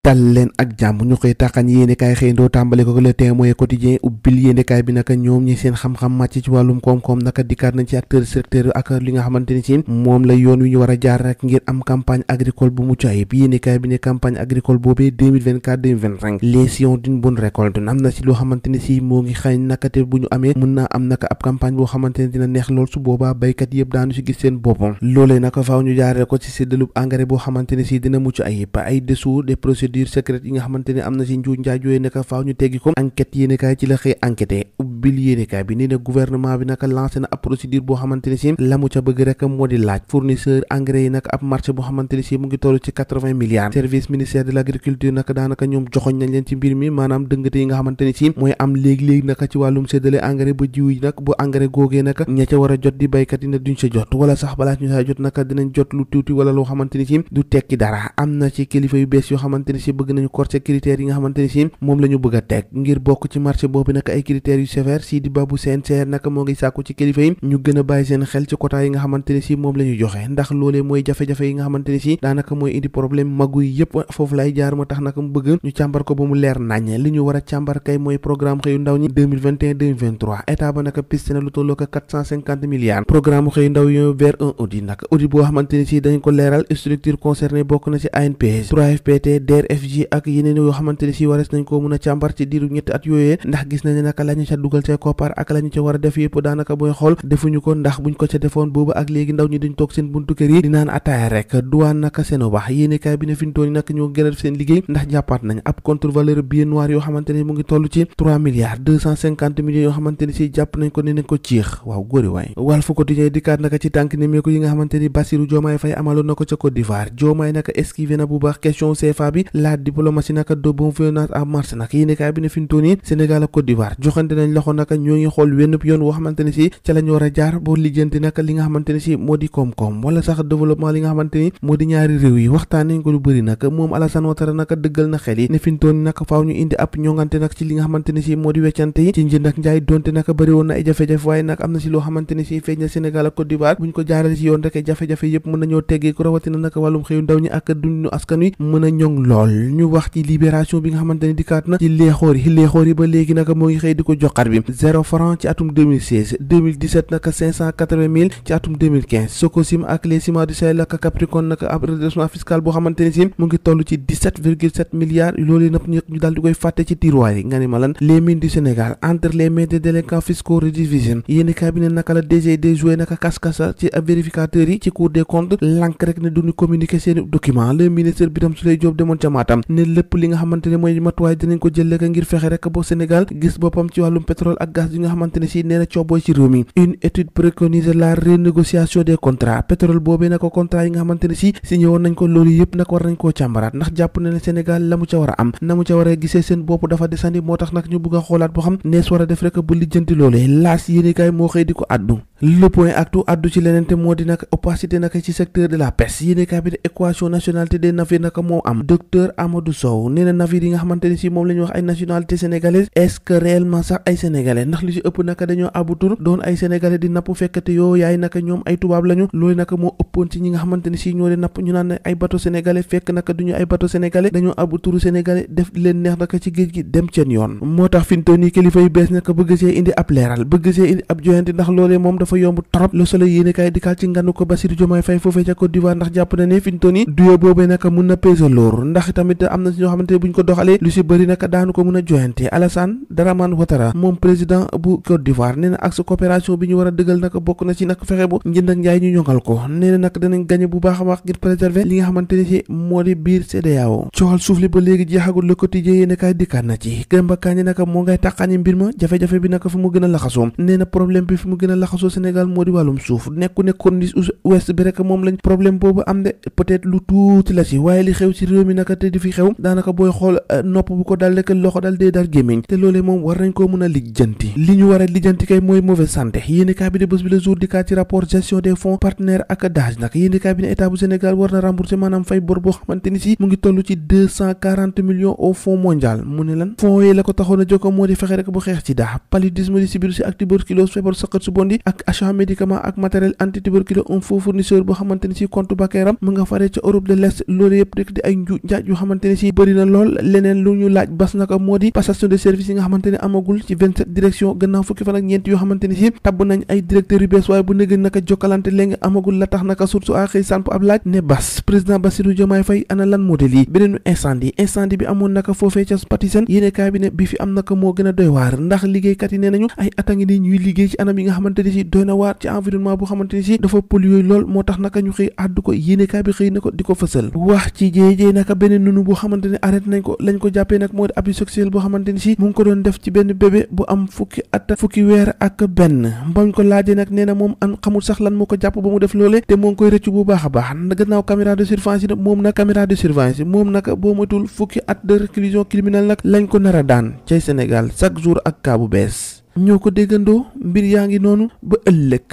dal leen ak jàmm ñu koy taxañ yéenekaay xëy ndoo tàmbale ko Le Témoin quotidien ubbil yéenekaay bi naka ñoom ñi seen xam-xam màcc ci wàllum koom-koom naka dikkaat nañ ci acteur secteur ak li nga xamante ni si moom la yoon wi ñu war a jaar rek ngir am campagne agricole bu mucc ayib yéenekaay bi ne campagne agricole boobee 2024-2025 les sillons d'une bonne récolte am na si loo xamante ni si moo ngi xañ naka te bu ñu amee mën naa am naka ab campagne boo xamante ne dina neex lool su boobaa baykat yëpp daanu si gis seen boppam loolee naka faaw ñu jaaree ko ci séddalub engrais boo xamante ne si dina mucc ayib ay dessous des procédures secrètes yi nga xamante ne am na si njuuj njaaj yooyu naka faaw ñu teggi ko enquête yéenekaay ci la xëy enquêté ubbil yéenekaay bi nii ne gouvernement bi naka lancé na ab procédure boo xamante ne si la mu ca bëgg rek moo di laaj fournisseur engrais yi naka ab marché boo xamante ne si mu ngi toll ci 80 milliards service ministère de l'agriculture naka daanaka ñoom joxoñ nañ leen ci mbir mi maanaam dëngate yi nga xamante ne si mooy am léegi-léegi naka ci wàllum séddale engrais ba jiw yi nag bu engrais googee naka ña ca war a jot di baykat yi ne duñ sa jot wala sax balaa ñu saa jot naka dinañ jot lu tuuti wala loo xamante ni si du tekki dara am na ci kilifa yu bees yoo xamante ni si bëgg nañu corser critères yi nga xamante ni si moom la ñu bëgg a teg ngir bokk ci marché boobu naka ay critères yu sévère Sidi Babou CNCR naka moo ngi sàkku ci kilifa yi ñu gën a bàyyi seen xel ci quota yi nga xamante ni si moom la ñu joxe ndax loolee mooy jafe-jafe yi nga xamante ni si daanaka mooy indi problème magu yi yëpp foofu lay jaar moo tax naka mu bëgg ñu càmbar ko ba mu leer naññ li ñu war a càmbar kay mooy programme xëyu ndaw ñi 2021-2023 état ba naka piste na lu tolloo ko 450 milliards programme xëyu ndaw yi vers un audit naka audit boo xamante ni si dañ ko leeral structure concernée bokk na ci ANPS 3FPT DER/FJ ak yeneen yoo xamante ni si wares nañ ko mën a càmbar ci diiru ñetti at yooyee ndax gis nañ ne naka la ñu ca dugal ca koppar ak la ñu ca war a def yëpp daanaka booy xool defuñu ko ndax buñ ko ca defoon boobu ak léegi ndaw ñi duñ toog seen buntu kër yi di naan ataaya rek douane naka seeno wax yéenekaay bi ne fi ñu toll naka ñoo gën a def seen liggéey ndax jàppaat nañ ab contre-valeur billet noir yoo xamante ne mu ngi toll ci 3 milliards 250 millions yoo xamante ni si jàpp nañ ko ne nañ ko ciix waaw góori waay Walf Quotidien dikkaat naka ci tànk ni meeku yi nga xamante ni Bassirou Diomaye Faye amaloon na ko ca Côte d'Ivoire Diomaye naka esquivé na bu baax question CFA bi la diplomatie naka de bonne gouvernance en marche nag yéenekaay bi ne fi ñu toll nii Sénégal ak Côte d'Ivoire joxante nañ loxo naka ñoo ngi xool wenn yoon woo xamante ni si ca la ñu war a jaar boo lijjanti naka li nga xamante ni si moo di koom-koom wala sax développement li nga xamante ni moo di ñaari réew yi waxtaan nañ ko lu bëri nag moom Alassane Ouattara naka dëggal na xel yi ne fi ñu toll nii naka faaw ñu indi ab ñongante nag ci li nga xamante ni si moo di weccante yi ci njënd ak njaay donte naka bëri woon na ay jafe-jafe waaye nag am na si loo xamante ni si feeñ na Sénégal ak Côte d'Ivoire buñ ko jaarale ci yoon rek jafe-jafe yëpp mën nañoo teggee ko rawatina naka wàllum xëyu ndaw ñi ak dundu askan wi mën a ñoŋ lool ñu wax ci libération bi nga xamante ni dikkaat na ci leexoor yi ba léegi naka moo ngi xëy di ko joxar bi 0 franc ci atum 2016 2017 naka 580 000 ci atum 2015 Sococim ak les ciments du Sahel ak Capricorne naka ab redressement fiscal boo xamante ni si mu ngi toll ci 17,7 milliards loolu nag ñu daal di koy fàtte ci tiroir yi nga ni ma lan les mines du Sénégal entre les mains des délinquants fiscaux redivision yéeni kaay bi ne naka la DGD joué naka kas-kasa ci vérificateurs yi ci Cour des comptes lank rek ne duñu communiquer seeni document le ministre Birame Souleye Diop demoon ca Matam ne lépp li nga xamante ne mooy matuwaay dinañ ko jël rek ngir fexe rek bo Sénégal gis boppam ci wàllum pétrole ak gaz yi nga xamante ne si nee na coobooy ci réew mi une étude préconise la renégociation des contrats pétrole boobee naka contrat yi nga xamante ne si signé woon nañ ko loolu yëpp nag war nañ koo càmbaraat ndax jàpp na ne Sénégal la mu ca war a am na mu ca war a gisee seen bopp dafa desandi moo tax nag ñu bëgg a xoolaat boo xam nees war a def rek bu lijjanti loolee laas yéenekaay moo xëy di ko addu le point actu addu ci leneen te moo di nag opacité naka ci secteur de la pêche yéenekaay bi de équation nationalité des navires naka moo am docteur Amadou Sow nee na navires yi nga xamante ne si moom la ñu wax ay nationalité sénégalaise est-ce que réellement sax ay sénégalais ndax li ci ëpp naka dañoo abutur doon ay sénégalais di napp fekkate yoo yaay naka ñoom ay tubaab lañu loolu naka moo ëppoon ci ñi nga xamante ne si ñoo di napp ñu naan ay bateau sénégalais fekk naka duñu ay bateau sénégalais dañoo abuturu sénégalais def leen neex naka ci géej gi dem seen yoon moo tax fintoon yi kilifa yu bees naka bëgg see indi ab leeral bëgg see indi ab joyante ndax loolee moom dafa yomb trop Le Soleil yéenekaay dikkaat ci nganu ko Bassirou Diomaye Faye foofee ca Côte d'Ivoire ndax jàpp na ne fintoon yi duyo boobee naka mun na peser loor ndax tamit am na si ñoo xamante ne buñ ko doxalee lu si bëri naka daanu ko mën a joyante Alassane Dramane Ouattara moom président bu Côte d'Ivoire nee na ak sa coopération bi ñu war a dëggal naka bokk na ci nag fexe bu njënd ak njaay ñu ñongal ko nee na nag danañ gañe bu baax a baax ngir préserver li nga xamante ne si moo di biir CEDEAO coxal suuf li ba léegi jeexagul Le Quotidien yéenekaay dikkaat na ci Demba Kandji naka moo ngay tàqaani mbir ma jafe-jafe bi naka fu mu gën a laxasoo nee na problème bi fu mu gën a laxasoo Sénégal moo di wàllum suuf nekku ne corniche ouest bi rek moom lañ problème boobu am de peut-être lu tuuti la si waaye li xew ci réew mi naka te di fi xew daanaka booy xool nopp bu ko dal rek loxo dal dee dal gémmiñ te loolee moom war nañ koo mën a lijjanti lijjanti li ñu war a lijjanti kay mooy mauvaise santé. yéenekaay bi de bés bi le jour di kaa ci rapport gestion des fonds partenaires ak DAGE nag yéenekaay bi ne état bu Sénégal war na rembourser maanaam fay bor boo xamante ni si mu ngi toll ci 240 millions au fonds mondial. mu ne lan fonds yi la ko taxoon a jokko moo di fexe rek bu xeex ci daa paludisme di sibiru si ak tuberculose feebar saqat su bondi ak achat médicament ak matériel anti tuberculose un faux fournisseur boo xamante ni si compte bancaire am mu nga faree ca Europe de l'Est loolu yëpp rek di ay nju njaaj yu xamante ni si bëri na lool. leneen lu ñu laaj bas naka moo di passation de service yi nga xamante ne amagul ci 27 direction gannaaw fukki fan ak ñeent yoo xamante ni si tabb nañ ay directeurs yu bees waaye bu nëgg naka jokkalante léegi amagul la tax naka source a xëy samp ab laaj ne bas président Bassirou Diomaye Faye ana lan moo di lii beneenu incendie bi amoon naka foofee ca Patisen yéenekaay bi ne bi fi am naka moo gën a doy waar ndax liggéeykat yi nee nañu ay at a ngi nii ñuy liggéey ci anam yi nga xamante ni si doy na waar ci environnement bu xamante ni si dafa pollué lool moo tax naka ñu xëy àddu ko yéenekaay bi xëy na ko di ko fësal wax ci jéejee naka beneen nunu boo xamante ne arrêté nañ ko lañ ko jàppee nag moo di abus sexuel boo xamante ni si mu ngi ko doon def ci benn bébé bu am fukki weer ak benn bañ ko laajee nag nee na moom an xamul sax lan moo ko jàpp ba mu def loole te moo ngi koy rëccu bu baax a baax gannaaw caméra de surveillance yi moom nag boo matul fukki at de réclusion criminelle nag lañ ko nar a daan cay Sénégal chaque jour ak kaa bu bees ñoo ko déggandoo mbir yaa ngi noonu ba ëllëg